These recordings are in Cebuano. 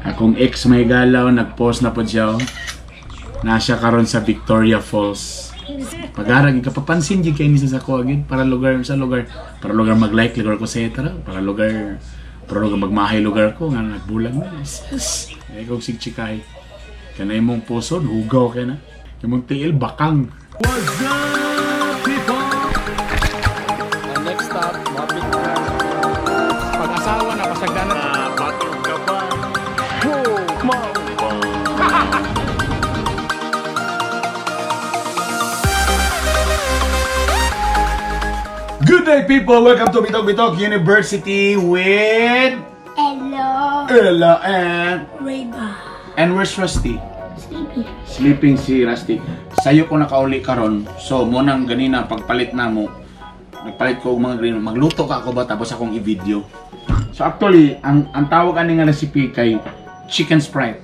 Akong ex may galaw, nag-post na po siya. Oh. Nasa karon sa Victoria Falls. Pagarag ikapapansin jud kay ni sa ako agad para lugar sa lugar para lugar mag-like lugar ko sa tara para lugar magmahay lugar ko nga nagbulag na. Yes. Ay kog sig chikay. Kanay imong pusod hugaw kay na. Imong tiil bakang. What's up, people? Next stop, mapit na. Pag-asawa na pasagdanan. Batog ka pa. Good day, people! Welcome to Bitok Bitok University with Ella, Ella and Reba. And where's Rusty? Sleeping. Sleeping si Rusty. Sayo ko nakauli karon. So, mo nang ganina pagpalit na mo. Nagpalit ko og mga green. Magluto ka ako ba tapos akong i-video. So actually, ang tawag ani nga recipe kay chicken Sprite.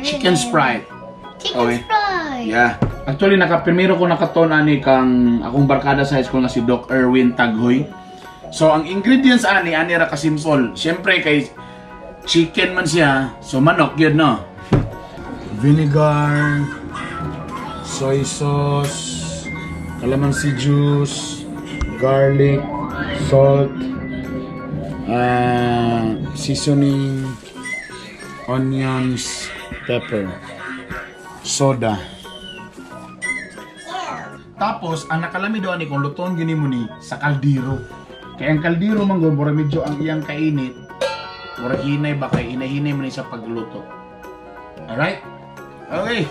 Chicken Sprite. Chicken Okay. Sprite. Yeah. Actually, nakaprimero ko nakaton ani kang akong barkada sa high school nga si Doc Erwin Taghoy. So, ang ingredients ani, ani ra ka simple. Siyempre, kay chicken man siya, so manok yun, no? Vinegar, soy sauce, calamansi juice, garlic, salt, seasoning, onions, pepper, soda. Tapos, ang nakalami doon ni kung lutoon gini mo ni sa kaldero. Kaya ang kaldero man gud, mura medyo ang iyang kainit, mura hinay ba kay hinay-hinay mo ni sa pagluto. Alright? Okay,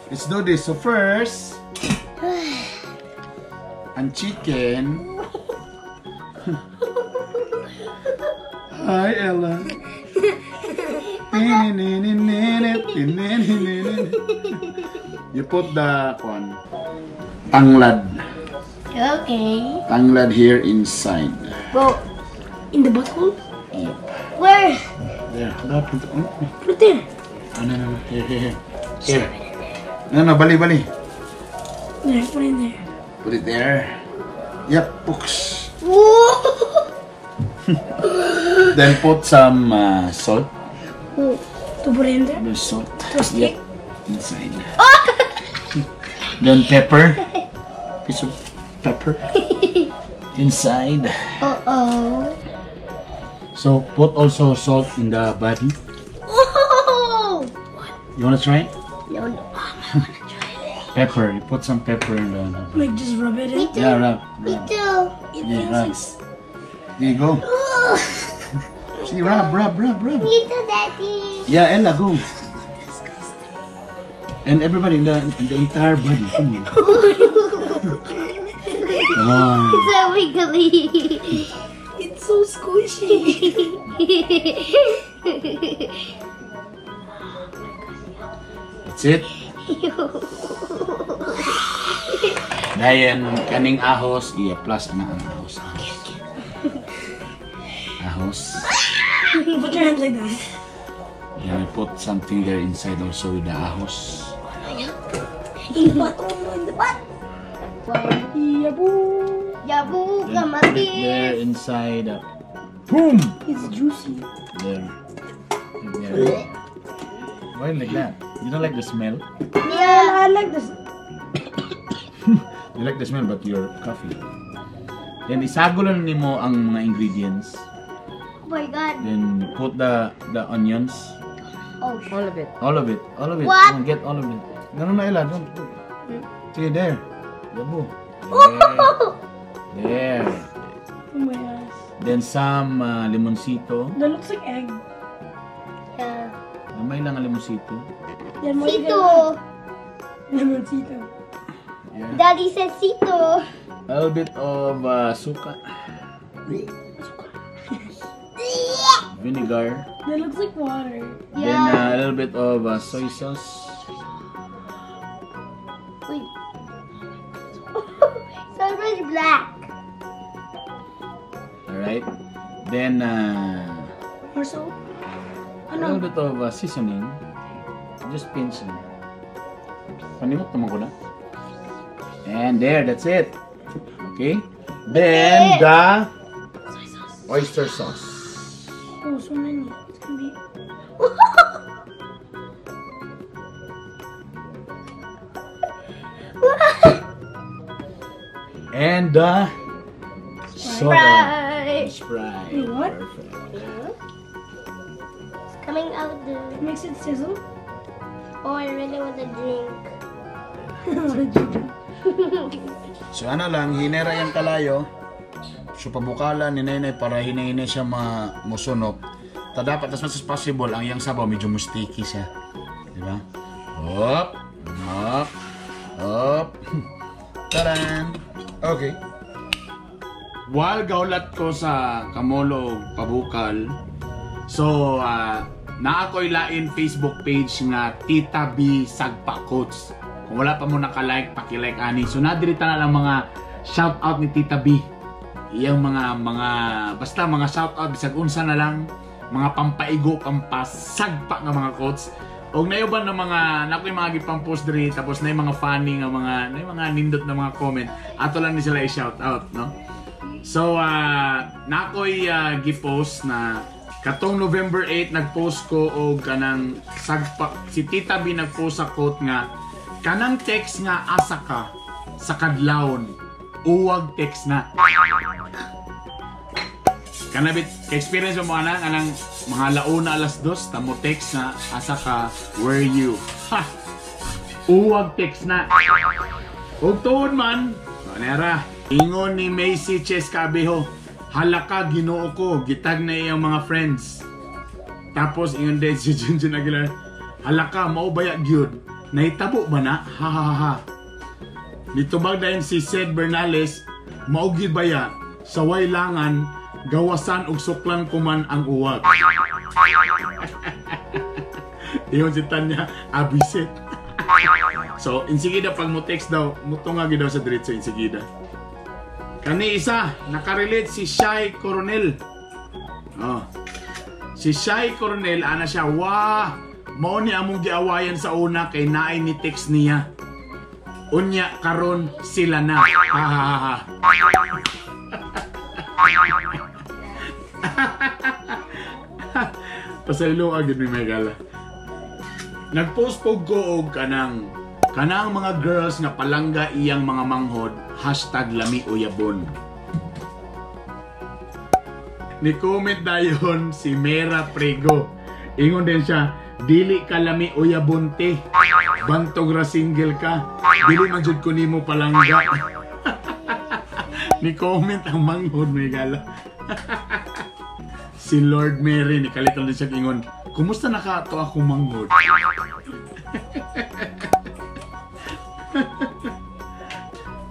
let's do this. So first, ang chicken. Hi, Ella. You put the one. Tanglad. Okay. Tanglad here inside. Well, in the butthole? Yep. Where? There. Put it there. Oh, no, no, no. Here, here, here. Here. No, no, bali, bali. There, put it in there. Put it there. Yep, books. Whoa! Then put some salt. Oh, to put it in there? There's salt. To stick? Yep. Inside. Then pepper. Piece of pepper. Inside. Uh-oh. So put also salt in the body. Oh! You wanna try it? No, no. I wanna try it. Pepper. You put some pepper in the Like just rub it in? Me too. Yeah, rub. Me Rub. too. It Yeah, feels rub. like There you go. See, rub, rub, rub, rub. Me too, Daddy. Yeah, Ella, go. Disgusting. And everybody in the entire body. Come on. Come on. It's so wiggly. It's so squishy. That's it. Dayon kaning ahos, iya plus na ang ahos. Ahos. Put your hands like that. Yeah, we put something there inside also with the ahos. In the butt, oh, in the butt. Yabu. Yabu, Then put it there inside. Boom! It's juicy. There. There. Why like that? You don't like the smell? Yeah, I like this. You like the smell, but your coffee. Then isagol na nimo ang mga ingredients. Oh my God. Then put the onions. Oh, All of it. All of it. All of it. What? Come on, get all of it. No, no, no, Ella, don't. See there. Yabu. There. There. Oh my gosh. Then some limoncito. That looks like egg. Yeah. Gamay lang ang limoncito. Limoncito. Limoncito. Yeah. Daddy says cito. A little bit of suka. Vinegar. That looks like water. Then a little bit of soy sauce. Wait. So much black. All right. Then more salt. A little bit of seasoning. Just pinch it. Panimok naman ko na. And there, that's it. Okay. Then the soy sauce. Oyster sauce. Oh, so many. It's gonna be. And the soda. Sprite. Sprite. You want? Perfect. It's coming out the... Makes it sizzle. Oh, I really want a drink. So ano lang, hinera yung kalayo. So pabukala ni Nenay para hinay-hinay siya musunok. Ta dapat as much as possible, ang iyang sabaw medyo musticky siya. Di ba? Hop! Hop! Hop! Taran! Okay. While gaulat ko sa Kamolo pabukal, so naa ko'y lain Facebook page nga Tita B Sagpa Coach. Kung wala pa mo naka-like, paki-like ani. So nadiri na lang mga shout out ni Tita B. Iyang mga basta mga shout out bisag unsa na lang, mga pampaigo, pampasagpa nga mga coach. Og nayuban ng mga nakoy mga gipang-post diri, tapos na mga funny nga mga na mga nindot na mga comment. Ato lang ni sila i-shout out, no? So nakoy gipost na katong November 8 nagpost ko og kanang sagpa si Tita B nagpost sa quote nga kanang text nga asa ka sa kadlawon uwag text na. Kanabit ka-experience mo ana kanang mga launa alas 2 tamo text na asa ka, where you. Ha. Uwag text na. Ug tuod man, manera. Ingon ni Macy Ches Cabejo, hala ka Ginoo ko, gitag na iyang mga friends. Tapos ingon din si Junjun Aguilar, hala ka mao baya gyud. Nahitabo ba na? Ha ha ha ha. Nitubag dayon si Sed Bernales, mao gyud baya sa waylangan gawasan og suklan kuman ang uwag. Ingon si Tanya, abisit. So, insigida pag mo text daw, mutunga gyud daw sa diretso insigida. Kani isa, nakarelate si Shai Coronel. Oh. Si Shai Coronel, ana siya, wah, mao ni among giawayan sa una kay naay ni text niya. Unya karon sila na. Ha ha ha ha. Pasaylo agad ni Megala. Nagpost po ko og kanang mga girls nga palangga iyang mga manghod, #lamiuyabon. Ni-comment dayon si Mera Prego. Ingon din siya, dili ka lami uyabon te. Bantog ra single ka. Dili man jud ko nimo palangga. Ni-comment ang manghod, Megala. Si Lord Mary, nikalitan din siya ingon, kumusta na ka to akong manghod?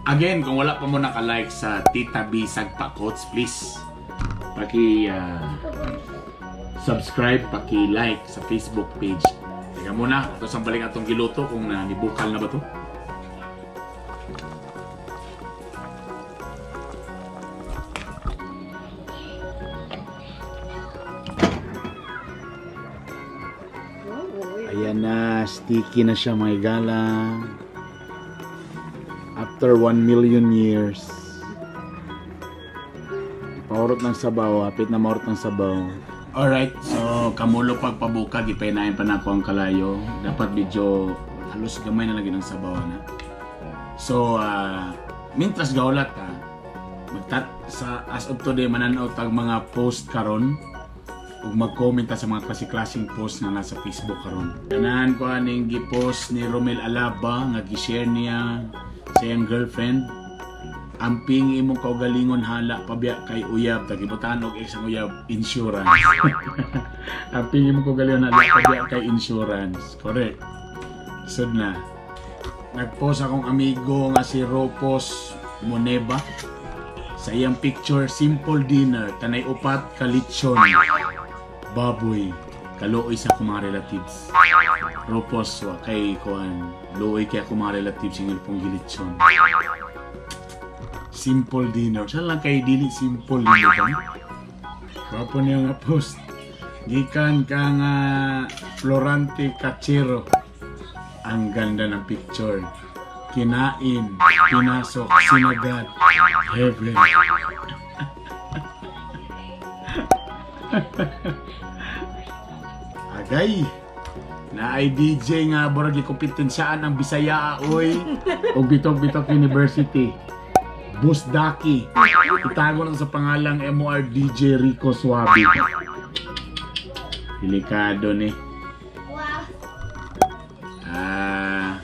Again, kung wala pa mo naka-like sa Tita B Sagpa Coach, please paki subscribe, paki-like sa Facebook page. Teka muna, ito sa balik atong giluto kung nibukal na ba to. Ayan na, sticky na siya mga gala. After 1 million years. Paurot ng sabaw, hapit na maurot ng sabaw. Alright, so kamulo pagpabuka, gipainain pa na ako ang kalayo. Dapat medyo halos gamay na lagi ng sabaw na. So, mintras gaulat ha, sa as of today mananaw tag mga post karon ug mag-comment ta sa mga klase-klaseng post nga nasa Facebook karon. Ganahan ko aning gi-post ni Romel Alaba nga gi-share niya sa iyang girlfriend. Amping imong kaugalingon hala pabya kay uyab, tagibutan og isang uyab insurance. Amping imong kaugalingon hala pabya kay insurance. Correct. Sud na. Nagpost akong amigo nga si Ropos Moneba sa iyang picture, simple dinner, tanay upat ka lechon, baboy, kaluoy sa akong mga relatives. Ropos wa kay kuan, luoy kay akong mga relatives ingil pong gilitsyon. Simple dinner. Siya lang kay dili simple dinner ba? Gwapo niya nga post. Gikan ka nga Florante Cachero. Ang ganda ng picture. Kinain, pinasok, sinagad. Heaven. Agay. Na ay DJ nga borag gikompetensyahan ang Bisaya oy og Bitok-Bitok University. Busdaki. Itago lang sa pangalang MOR DJ Rico Suave. Delikado ni. Wow. Ah.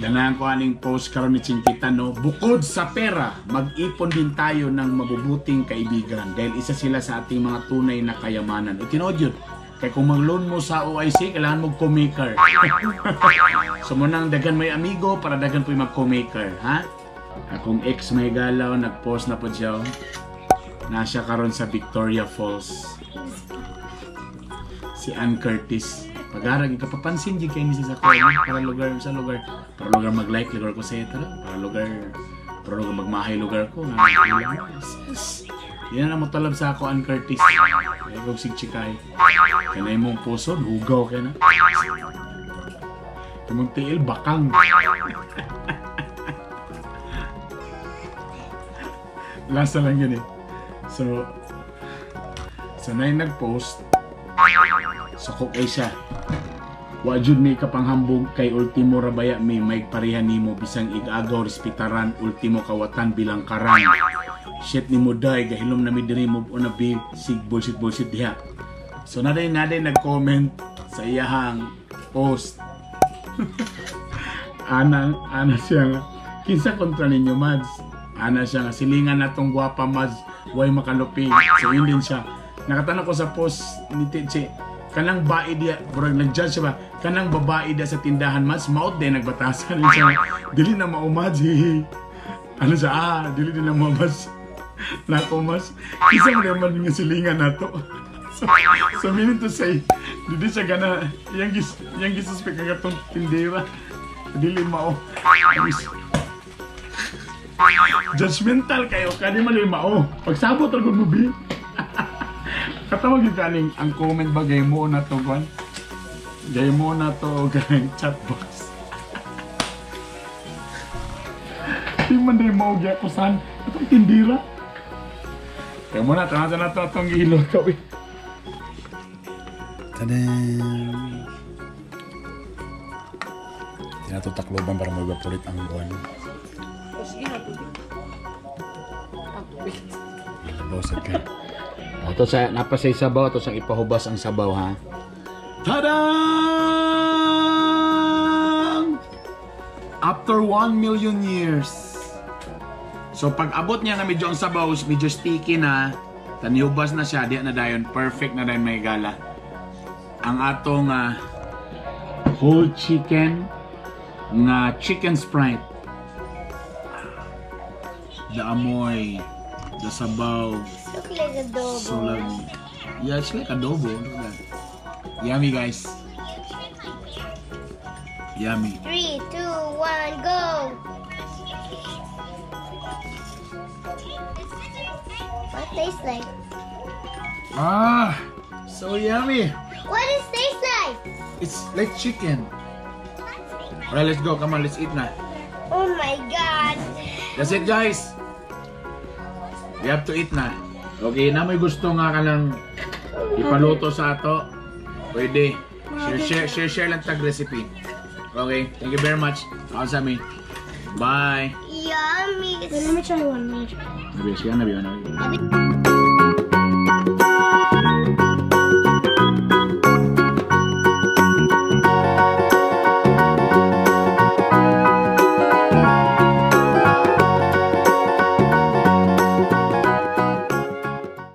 Ganahan ko aning post karon ni Chinkita, no? Bukod sa pera, mag-ipon din tayo ng mabubuting kaibigan dahil isa sila sa ating mga tunay na kayamanan. O tinuod yun, kaya kung mag-loan mo sa OIC, kailangan mo co-maker. So munang dagan may amigo para dagan po yung mag-co-maker, ha? Akong ex may galaw, nag-post na po siya. Oh. Nasa karon sa Victoria Falls. Si Ann Curtis. Pag-arag, ikapapansin di kayo ni sa para lugar sa lugar. Para lugar mag-like, lugar ko sa tara. Para lugar magmahay lugar ko. Yes. Yan na mo talab sa ako, Ann Curtis. Kaya kong sigchikay. Kanay mong puso, hugaw ka na. Imong tiil, bakang. Lasa lang yun eh. So, na yung nag-post, suko kay siya. Wa jud mi kapanghambog kay ultimo rabaya mi may pareha nimo bisang igagaw respetaran ultimo kawatan bilang karan. Shit nimo day gahilom na mi diri move on na bi sig bullshit bullshit diha. So naday nag-comment sa iyahang post. Ana ana siya nga kinsa kontra ninyo Mads? Ana siya nga silingan natong gwapa Mads, way makalupi. So yun din siya. Nakatanaw ko sa post ni Tiche. Kanang bae diya, murag nag-judge siya ba? Kanang babae diya sa tindahan Mads, maot din nagbatasan siya. Dili na mao Mads, hihi. Ano siya? Ah, dili din na mao Mads. Nako Mads, kinsa man naman nga silingan nato. So meaning to say, dili siya gana iyang gisuspect nga katong tindera. Dili mao. Judgmental kayo, kani man mao. Pagsabot ra gud mo bi. Katawag yung kaning ang comment ba gay mo na to kwan? Gay mo na to kanang chat box. Di man day mao giakusan atong tindira. Kaya mo na tanaw na to atong giluto. Tadam! Tinatutakloban para mo-evaporate ang buwan. Sige na, tubig. Ang tubig. Labaw sa ka. Ito sa napasay sabaw, ito sa ipahubas ang sabaw, ha. Tadang! After 1 million years. So pag abot niya nga medyo ang sabaw, medyo sticky na, tanihubas na siya, diya na dayon, perfect na dayon may gala. Ang atong whole chicken nga chicken Sprite. The amoy, the sabaw. Look like adobo. So lovely. Yeah, it's like adobo. Look at that. Yummy, guys. Yummy. 3, 2, 1, go! What tastes like? Ah, so yummy. What does it taste like? It's like chicken. Alright, let's go. Come on, let's eat na. Oh my God. That's it, guys. We have to eat na. Okay, na may gusto nga ka lang ipaluto sa ato. Pwede. Share lang tag recipe. Okay, thank you very much. Ako sa amin. Bye. Yummy. Wait, let me try one. Let me try. Nabi, siya, nabi, nabi.